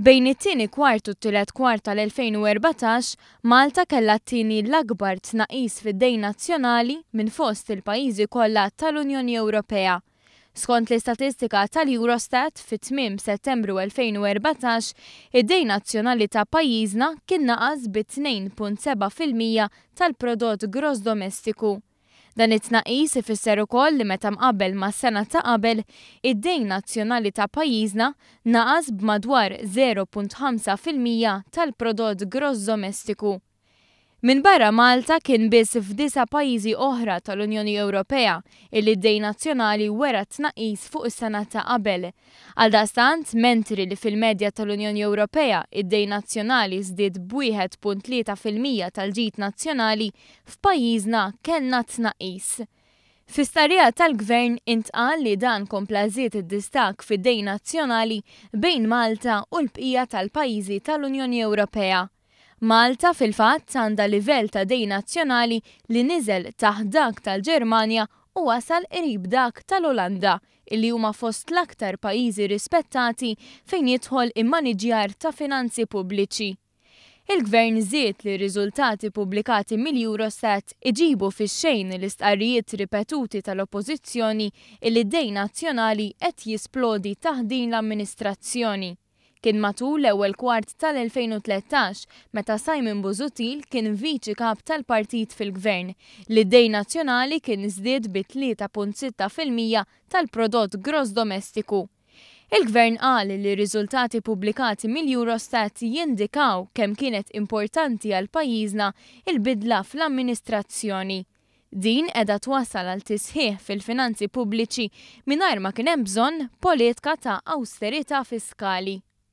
Bejn it-tieni kwart u t-tielet kwart tal-2014, Malta kellha t-tieni l-akbar tnaqqis fid-dejn nazzjonali minn fost il-pajjiżi kollha tal-Unjoni Ewropea. Skont l-istatistika tal-Eurostat, fi tmiem Settembru 2014, id-dejn nazzjonali ta' pajjiżna kien naqas bi 2.7% tal-prodott gross domestiku. Dan it-tnaqqis ifisser ukoll li meta mqabbel mas-sena ta' qabel, id-dejn nazzjonali ta' pajjiżna naqas b'madwar 0.5% tal-prodott gross domestiku. Minbarra Malta kien biss f'disa' pajjiżi oħra tal-Unjoni Ewropea illi d-dejn nazzjonali wera tnaqqis fuq is-sena ta' qabel. Għaldaqstant, mentri li fil-medja tal-Unjoni Ewropea id-dejn nazzjonali żdied b'1.3% tal-ġid nazzjonali, f'pajjiżna kellna tnaqqis. Fi stqarrija tal-Gvern intqal li dan kompla żied id-distakk fid-dejn nazzjonali bejn Malta u l-bqija tal-pajjiżi tal-Unjoni Ewropea. Malta, fil-fatt, għandha livell ta' dejn nazzjonali li niżel taħt dak tal-Ġermanja u wasal qrib dak tal-Olanda, illi huma fost l-aktar pajjiżi rispettati fejn jidħol immaniġjar ta' finanzi pubbliċi. Il-Gvern żied li r-riżultati pubblikati mill-Eurostat iġibu fix-xejn l-istqarrijiet ripetuti tal-Oppożizzjoni illi d-dejn nazzjonali qed jisplodi taħt din l-amministrazzjoni. Kien matul l-ewwel kwart tal-2013, meta Simon Busuttil kien Viċi Kap tal-Partit fil-Gvern, li d-dejn nazzjonali kien żdied bi 3.6% tal-prodott gross domestiku. Il-Gvern qal li r-riżultati pubblikati mill-Eurostat jindikaw kemm kienet importanti għal pajjiżna l-bidla fl-amministrazzjoni. Din qiegħda twassal għal tisħiħ fil-finanzi pubbliċi mingħajr ma kien hemm bżonn politka ta' awsterità fiskali.